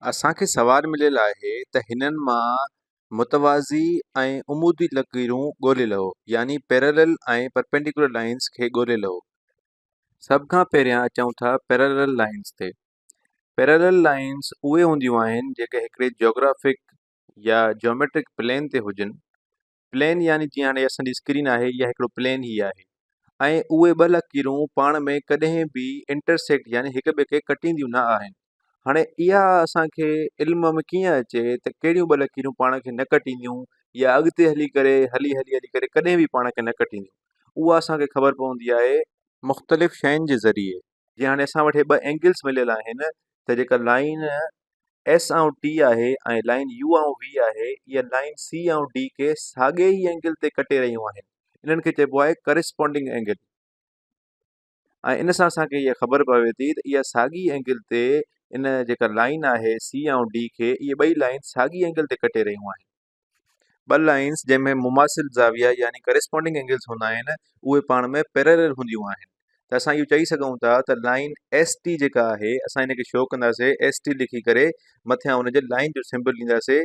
اسان کي سوال مليل آهي ته هنن مان متوازي ۽ عمودي لڪيرون ڳولي لهو يعني پيرلل ۽ پرپينڊيڪولر لائنز کي ڳولي لهو. سڀ کان پهريان اچون ٿا پيرلل لائنز تي. پيرلل لائنز اهي هونديون آهن جيڪي هڪڙي جيوگرافڪ يا جيوميٽرڪ پلين تي هجن. پلين يعني جيئن هاڻي اسان جي اسڪرين آهي اها هڪڙو پلين ئي آهي ۽ اهي ٻه لڪيرون پاڻ ۾ ڪڏهن به انٽرسيڪٽ يعني هڪ ٻئي کي ڪٽينديون نه آهن هاڻي اها اسان کي علم ۾ ڪيئن اچي ته ڪهڙيون ٻه لڪيرون پاڻ کي نه ڪٽينديون يا اڳتي هلي ڪري هلي هلي هلي ڪري ڪڏهن به پاڻ کي نه ڪٽينديون اها اسان کي خبر پوندي آهي مختلف شين جي ذريعي جيئن هاڻي اسان وٽ هي ٻه اينگلس مليل آهن ته جيڪا لائين ايس ۽ ٽي آهي ۽ لائين يو ۽ وي آهي اها لائين سي ۽ ڊي کي ساڳي ئي اينگل تي ڪٽي رهيون آهن انهن کي چئبو آهي ڪرسپانڊنگ اينگل ۽ ان سان اسان کي اها خبر پوي ٿي ته اها ساڳي اينگل تي ان جيڪا لائين آهي سي ۽ ڊي کي اهي ٻئي لائين ساڳي اينگل تي ڪٽي رهيون آهن ٻه لائنز جنهن ۾ مماثل زاويا يعني ڪرسپانڊنگ اينگلز هوندا آهن اهي پاڻ ۾ پيرلل هونديون آهن ته اسان اهو چئي سگهون ٿا ته لائن ايس ٽي جيڪا آهي اسان ان کي شو ڪنداسي ايس ٽي لکي ڪري مٿيان ان جي لائن جو سمبل ڏينداسي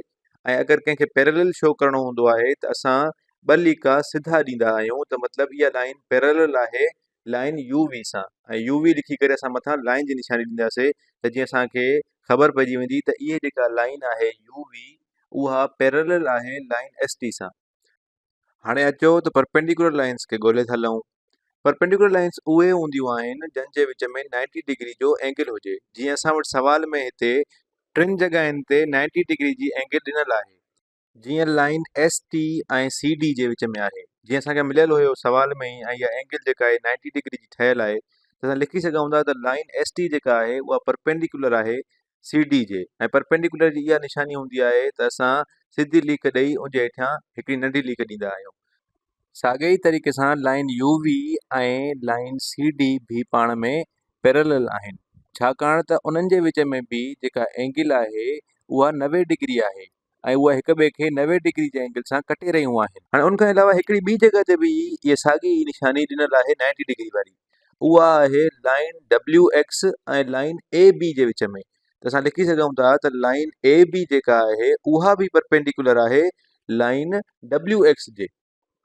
۽ اگر ڪنهن کي پيرلل شو ڪرڻو هوندو آهي ته اسان ٻه ليڪا سڌا ڏيندا آهيون ته مطلب اها لائن پيرلل آهي لائن يو وي سان ۽ يو وي لکي ڪري اسان مٿان لائن جي نشاني ڏينداسي ته جيئن اسان کي خبر پئجي ويندي ته اهي جيڪا لائن آهي يو وي اها پيرلل آهي لائن ايس ٽي سان. هاڻي اچو ته پرپينڊيڪولر لائنس کي ڳولي ٿا لهون. پرپينڊيڪولر لائنس اهي هونديون آهن جن جي وچ ۾ نائنٽي ڊگري جو اينگل هجي. جيئن اسان وٽ سوال ۾ هتي ٽن جڳهين تي نائنٽي ڊگري جي اينگل ڏنل آهي. جيئن line S T ۽ C D جي وچ ۾ آهي جيئن اسان کي مليل هيو سوال ۾ ئي ۽ اها اينگل جيڪا آهي نائنٽي ڊگري جي ٺهيل آهي ته اسان لکي سگهون ٿا ته لائين ايس ٽي جيڪا آهي اها پرپينڊيڪولر آهي سي ڊي جي ۽ پرپينڊيڪولر جي اها نشاني هوندي آهي ته اسان سڌي ليڪ ڏئي ان جي هيٺيان هڪڙي ننڍي ليڪ ڏيندا آهيون. ساڳئي ئي طريقي سان line U V ۽ line C D به پاڻ ۾ پيرلل آهن ڇاڪاڻ ته انهن جي وچ ۾ به جيڪا اينگل آهي اها 90 ڊگري آهي. ۽ اهي هڪ ٻئي کي 90 ڊگري جي اينگل سان ڪٽي رهيون آهن. هاڻي ان کان علاوه هڪڙي ٻي جڳهه تي به اها ساڳي ئي نشاني ڏنل آهي 90 ڊگري واري اها آهي line W X ۽ line A B جي وچ ۾ ته اسان لکي سگهون ٿا ته لائين اي بي جيڪا آهي اها به پرپينڊيڪولر آهي لائين ڊبليو ايڪس جي.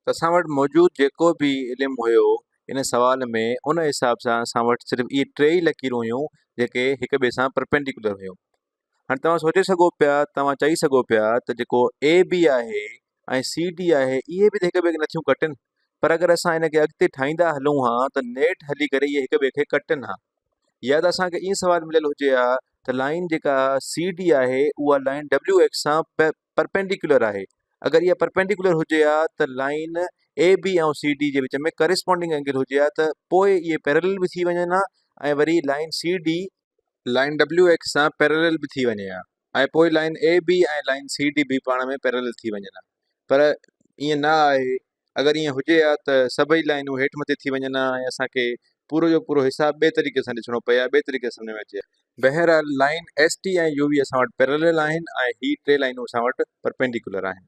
ته اسان وٽ موجود جيڪو به علم هيو ان سوال ۾ ان حساب سان اسان وٽ صرف اهي ٽي ئي لڪيرون هيون جيڪي هڪ ٻئي سان پرپينڊيڪولر هيون. هاڻي توهان سوچي سگهو پيا، توهان چئي سگهو پيا ته جيڪو اي بي آهي ۽ سي ڊي آهي اهي به ته هڪ ٻئي کي نٿيون ڪٽن پر اگر اسان ان کي اڳتي ٺاهيندا هلون ها ته نيٺ هلي ڪري اهي هڪ ٻئي کي ڪٽن ها يا ته اسان کي ائين سوال مليل هجي ها ته لائين جيڪا سي ڊي آهي اها لائين ڊبليو ايڪس سان پرپينڊيڪولر آهي اگر اها پرپينڊيڪولر هجي ها ته لائين اي بي ۽ سي ڊي جي وچ ۾ ڪرسپانڊنگ اينگل هجي ها ته پوء اهي پيرلل به ٿي وڃن ها ۽ وري line C D line W X سان پيرلل به ٿي وڃي ها ۽ پوء line A B ۽ line C D به پاڻ ۾ پيرلل ٿي وڃن ها پر ائين نه آهي اگر ائين هجي ها ته سڀئي لائنون هيٺ مٿي ٿي وڃن ها ۽ اسان کي پورو جو پورو حساب ٻئي طريقي سان ڏسڻو پئي ها ٻئي طريقي سان سمجهه ۾ اچي ها. بهرحال line S T ۽ U V اسان وٽ پيرلل آهن ۽ هي ٽي لائنون اسان وٽ پرپينڊيڪولر آهن.